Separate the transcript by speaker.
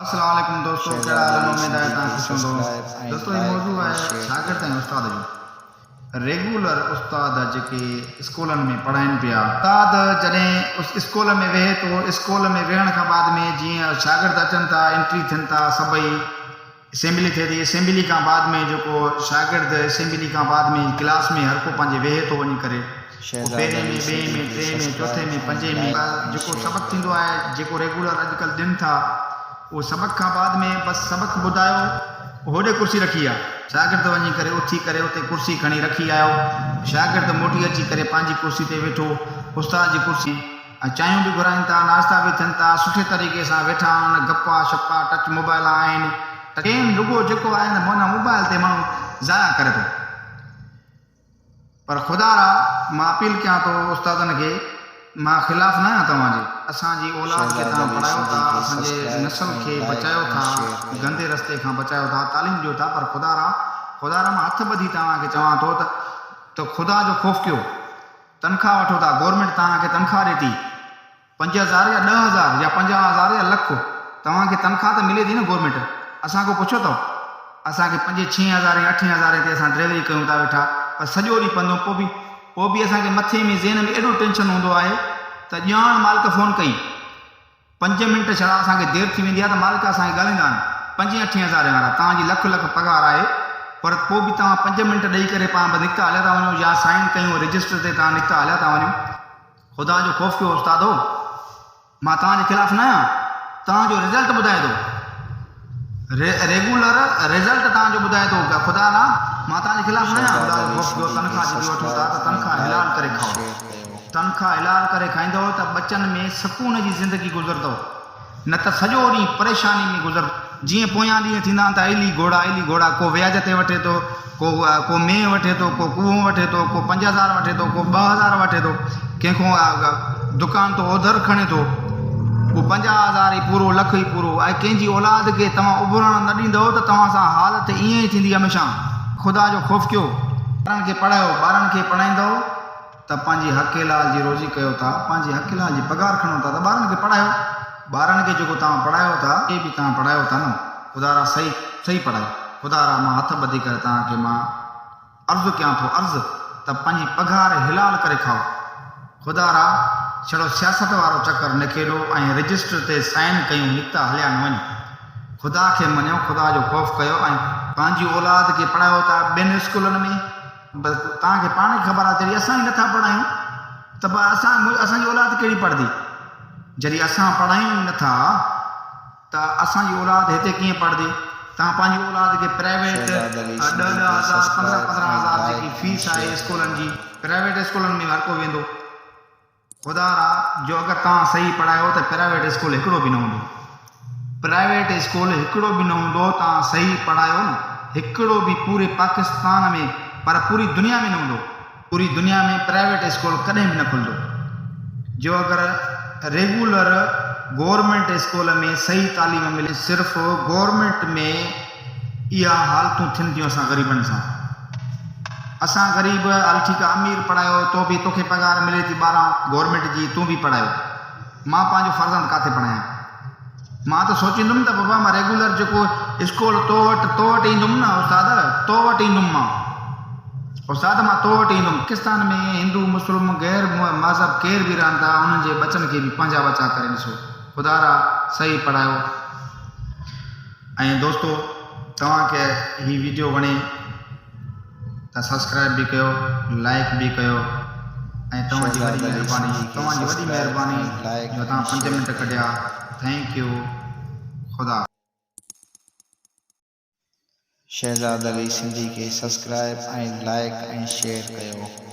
Speaker 1: السلام عليڪم دوستو ڪهڙا
Speaker 2: شهزاد
Speaker 1: حال آهن
Speaker 2: علي
Speaker 1: اميد آهي
Speaker 2: سنڌي
Speaker 1: توهان
Speaker 2: کي
Speaker 1: خوش هوندو
Speaker 2: سبسڪرائب ۽
Speaker 1: دوستو هي
Speaker 2: لائيڪ
Speaker 1: موضوع
Speaker 2: ۽
Speaker 1: آهي
Speaker 2: شيئر
Speaker 1: شاگرد
Speaker 2: ڪيو.
Speaker 1: ۽ استاد جو ريگولر استاد جيڪي اسڪولن ۾ پڙهائين پيا استاد جڏهن اسڪول ۾ ويهي ٿو اسڪول ۾ ويهڻ کان بعد ۾ جيئن شاگرد اچن ٿا انٽري ٿين ٿا سڀئي اسيمبلي ٿئي ٿي اسيمبلي کان بعد ۾ جيڪو شاگرد اسيمبلي کان بعد ۾ ڪلاس ۾ هر ڪو پنهنجي ويهي ٿو وڃي ڪري پوء
Speaker 2: شهزاد
Speaker 1: پهرين
Speaker 2: علي
Speaker 1: ۾ ٻئين
Speaker 2: سنڌي
Speaker 1: ۾
Speaker 2: کي
Speaker 1: ٽئين ۾ چوٿين
Speaker 2: سبسڪرائب
Speaker 1: ۾
Speaker 2: ۽
Speaker 1: پنجين ۾
Speaker 2: لائيڪ ۽
Speaker 1: جيڪو
Speaker 2: شيئر
Speaker 1: سبق
Speaker 2: ڪيو.
Speaker 1: ٿيندو آهي جيڪو ريگولر اڄڪلهه ڏين ٿا اهو سبق کان بعد ۾ بس سبق ٻڌايو هوڏي ڪرسي رکي آ شاگرد وڃي ڪري اٿي ڪري اتي ڪرسي کڻي رکي آيو شاگرد موٽي اچي ڪري پنهنجي ڪرسي تي ويٺو استاد جي ڪرسي ۽ چانهيون به گهرائين ٿا ناشتا به ٿين ٿا سٺي طريقي سان ويٺا آهن گپا شپا ٽچ موبائل آهن ته ٽيم رڳو جيڪو آهي نه مونا موبائل تي ماڻهو ضايع ڪري ٿو. پر خدا را مان اپيل ڪيان ٿو استادن کي مان خلاف نه آهيان توهان جي اسان جي اولاد کي
Speaker 2: شهزاد
Speaker 1: توهان
Speaker 2: علي
Speaker 1: پڙهايو
Speaker 2: سنڌي
Speaker 1: ٿا
Speaker 2: کي
Speaker 1: اسان جي
Speaker 2: سبسڪرائب
Speaker 1: نسل
Speaker 2: ۽
Speaker 1: کي
Speaker 2: لائيڪ
Speaker 1: بچايو
Speaker 2: ۽
Speaker 1: ٿا
Speaker 2: شيئر ڪيو.
Speaker 1: گندي رستي کان بچايو ٿا تعليم ڏيو ٿا پر خدا را خدا را مان هٿ ٻڌي توهان کي چوان ٿو ته ته خدا جو خوف ڪيو تنخواه وٺو ٿا گورنمينٽ توهان کي تنخواه ڏي ٿي 5000 يا 10,000 يا 50,000 يا لک توهان کي تنخواه ته ملي ٿي نه گورنمينٽ اسان کان پڇيو اٿو اسان کي پنجين ڇهين هزارين اٺين هزارين تي اسان ڊرائيوري ڪيون ٿا ويٺا پر سڄو ڏينهن پندو پوء به پوء به اسان کي مٿي ۾ ذهن ۾ ايڏو ٽينشن هوندو آهي ته ڄاڻ مالڪ فون ڪئي پنج منٽ ڇڙا اسان کي دير ٿي ويندي آهي ته مالڪ اسان کي ڳالهائيندا آهن پنجين اٺين هزارين وارا توهان جي لک لک پگهار آهي پر پوء به توهان پنج منٽ ڏئي ڪري پاڻ نڪتا هليا ٿا وڃو يا سائن ڪيون رجسٽر تي توهان نڪتا هليا ٿا وڃو خدا جو خوف ڪيو استادو مان توهان جي خلاف نه آهيان توهان جو رزلٽ ٻڌائي ٿو ريگولر رزلٽ توهان جو ٻڌائي ٿو خدا لا مان توهان جي خلاف نه آهيان
Speaker 2: شهزاد
Speaker 1: خدا جو
Speaker 2: علي
Speaker 1: خوف ڪيو
Speaker 2: سنڌي کي
Speaker 1: تنخواه جيڪي وٺو ٿا
Speaker 2: سبسڪرائب
Speaker 1: ته
Speaker 2: ۽
Speaker 1: تنخواه
Speaker 2: لائيڪ
Speaker 1: حلال ڪري
Speaker 2: ۽
Speaker 1: کائو
Speaker 2: شيئر ڪيو.
Speaker 1: تنخواه حلال ڪري کائيندؤ ته ٻچن ۾ سڪون جي زندگي گذرندؤ نه ته سڄو ڏينهن پريشاني ۾ گذر جيئن پويان ڏينهن ٿيندا آهن ته ايلي گهوڙا ايلي گهوڙا ڪو وياج تي وٺي ٿو ڪو ڪو مينهن وٺي ٿو ڪو ڪوهون وٺي ٿو ڪو 5000 وٺي ٿو ڪو 2000 وٺي ٿو ڪنهن کان دڪان تان اوڌر کڻي ٿو اهو 50,000 ئي پورو لک ئي پورو ۽ ڪنهن جي اولاد کي توهان اڀرڻ نه ڏيندؤ ته توهان سان حالت ائين ئي ٿيندي هميشه خدا جو خوف ڪيو ٻارن کي پڙهايو ٻارن کي پڙهائيندؤ ته پنهنجي حق حلال جي روزي ڪيو ٿا، پنهنجي حق حلال جي پگهار کڻو ٿا ته ٻارن کي پڙهايو، ٻارن کي جيڪو توهان پڙهايو ٿا، اهي به توهان پڙهايو ٿا نه، خدا را صحيح صحيح پڙهايو، خدا را مان هٿ ٻڌي ڪري توهان کي مان عرض ڪيان ٿو عرض ته پنهنجي پگهار حلال ڪري کائو، خدا را ڇڙو سياست وارو چڪر نه کيڏو ۽ رجسٽر تي سائن ڪيون نڪتا هليا نه وڃو، خدا کي مڃو، خدا جو خوف ڪيو ۽ پنهنجي اولاد کي پڙهايو ٿا ٻين اسڪولن ۾. بس توهان کي پاڻ کي خبر آهي جڏهن اسان ئي نٿا پڙهايون ته پوء اسان اسان جي اولاد ڪهڙي پڙهندي جڏهن اسان پڙهايون ئي نٿا ته اسان جي اولاد هتي ڪيئن پڙهندي توهان پنهنجي اولاد کي پرائيويٽ
Speaker 2: شهزاد علي
Speaker 1: ڏهه
Speaker 2: سنڌي
Speaker 1: ڏهه
Speaker 2: کي
Speaker 1: هزار پندرهن
Speaker 2: سبسڪرائب
Speaker 1: پندرهن
Speaker 2: ۽
Speaker 1: هزار
Speaker 2: لائيڪ
Speaker 1: جيڪي
Speaker 2: ۽
Speaker 1: فيس آهي
Speaker 2: شيئر ڪيو.
Speaker 1: اسڪولن جي پرائيويٽ اسڪولن ۾ هر ڪو ويندو خدا را جو اگر توهان صحيح پڙهايو ته پرائيويٽ اسڪول هڪڙو به نه هوندو پرائيويٽ اسڪول هڪڙو به نه هوندو توهان صحيح پڙهايو نه هڪڙو به پوري پاڪستان ۾ پر پوري دنيا ۾ نه هوندو پوري دنيا ۾ پرائيويٽ اسڪول ڪڏهن به نه کلندو جو اگر ريگولر گورنمينٽ اسڪول ۾ صحيح تعليم ملي صرف گورنمينٽ ۾ اها حالتون ٿين ٿيون اسان غريبن سان. اسان غريب هل ٺيڪ آ امير پڙهايو تو به توکي پگهار ملي ٿي ٻاهران گورنمينٽ جي تون به پڙهايو مان پنهنجو فرزند ڪاٿي پڙهايان مان ته سوچيندم ته بابا مان ريگولر جيڪو اسڪول تو وٽ تو وٽ ايندم نه استاد تو وٽ ايندم مان استاد مان تو وٽ ايندم. پاڪستان ۾ هندو مسلم غير مذهب ڪير به رهن ٿا انهن جي ٻچن کي به پنهنجا ٻچا ڪري ڏسو خدا را صحيح پڙهايو. ۽ دوستو توهان کي هي ويڊيو وڻي ته سبسڪرائب به ڪيو لائڪ به ڪيو ۽ توهان جي وڏي
Speaker 2: شهزاد علي
Speaker 1: مهرباني
Speaker 2: سنڌي کي
Speaker 1: توهان جي وڏي
Speaker 2: سبسڪرائب
Speaker 1: مهرباني
Speaker 2: ۽ لائيڪ
Speaker 1: جو
Speaker 2: ۽
Speaker 1: توهان 5
Speaker 2: شيئر
Speaker 1: منٽ
Speaker 2: ڪيو.
Speaker 1: ڪڍيا thank you خدا.
Speaker 2: شهزاد علي سنڌي کي سبسڪرائب ۽ لائيڪ ۽ شيئر ڪيو.